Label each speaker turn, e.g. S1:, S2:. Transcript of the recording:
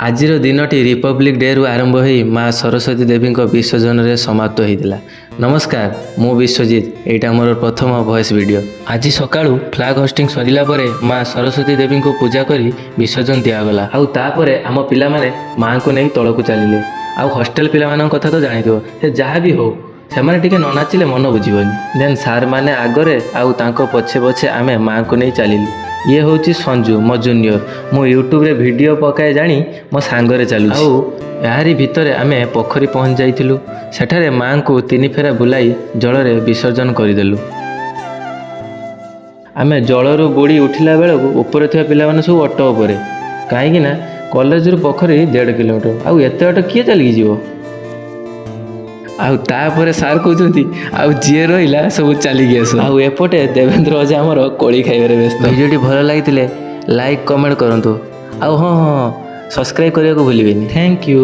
S1: ଆଜିର ଦିନଟି ରିପବ୍ଲିକ୍ ଡେରୁ ଆରମ୍ଭ ହୋଇ ମା ସରସ୍ୱତୀ ଦେବୀଙ୍କ ବିସର୍ଜନରେ ସମାପ୍ତ ହୋଇଥିଲା। ନମସ୍କାର, ମୁଁ ବିଶ୍ୱଜିତ। ଏଇଟା ମୋର ପ୍ରଥମ ଭଏସ୍ ଭିଡ଼ିଓ। ଆଜି ସକାଳୁ ଫ୍ଲାଗ୍ ହୋଷ୍ଟିଂ ସରିଲା ପରେ ମା ସରସ୍ୱତୀ ଦେବୀଙ୍କୁ ପୂଜା କରି ବିସର୍ଜନ ଦିଆଗଲା। ଆଉ ତାପରେ ଆମ ପିଲାମାନେ ମାଆଙ୍କୁ ନେଇ ତଳକୁ ଚାଲିଲେ। ଆଉ ହଷ୍ଟେଲ ପିଲାମାନଙ୍କ କଥା ତ ଜାଣିଥିବ, ସେ ଯାହା ବି ହଉ, ସେମାନେ ଟିକେ ନ ନାଚିଲେ ମନ ବୁଝିବନି। ଦେନ୍ ସାର୍ମାନେ ଆଗରେ ଆଉ ତାଙ୍କ ପଛେ ପଛେ ଆମେ ମାଆଙ୍କୁ ନେଇ ଚାଲିଲୁ। ଇଏ ହେଉଛି ସଞ୍ଜୁ, ମୋ ଜୁନିୟର। ମୁଁ ୟୁଟ୍ୟୁବରେ ଭିଡ଼ିଓ ପକାଏ ଜାଣି ମୋ ସାଙ୍ଗରେ ଚାଲୁଛି। ଆଉ ଏହାରି ଭିତରେ ଆମେ ପୋଖରୀ ପହଞ୍ଚି ଯାଇଥିଲୁ। ସେଠାରେ ମାଆଙ୍କୁ ତିନି ଫେରା ବୁଲାଇ ଜଳରେ ବିସର୍ଜନ କରିଦେଲୁ। ଆମେ ଜଳରୁ ବୁଡ଼ି ଉଠିଲା ବେଳକୁ ଉପରେ ଥିବା ପିଲାମାନେ ସବୁ ଅଟୋ ଉପରେ, କାହିଁକି ନା କଲେଜରୁ ପୋଖରୀ 1.5 କିଲୋମିଟର। ଆଉ ଏତେ ବାଟ କିଏ ଚାଲିକି ଯିବ? ଆଉ ତାପରେ ସାର୍ କହୁଛନ୍ତି, ଆଉ ଯିଏ ରହିଲା ସବୁ ଚାଲିକି ଆସ। ଆଉ ଏପଟେ ଦେବେନ୍ଦ୍ର ଅଜା ଆମର କୋଳି ଖାଇବାରେ ବ୍ୟସ୍ତ। ଭିଡ଼ିଓଟି ଭଲ ଲାଗିଥିଲେ ଲାଇକ୍, କମେଣ୍ଟ କରନ୍ତୁ। ଆଉ ହଁ, ସବସ୍କ୍ରାଇବ୍ କରିବାକୁ ଭୁଲିବେନି। Thank you.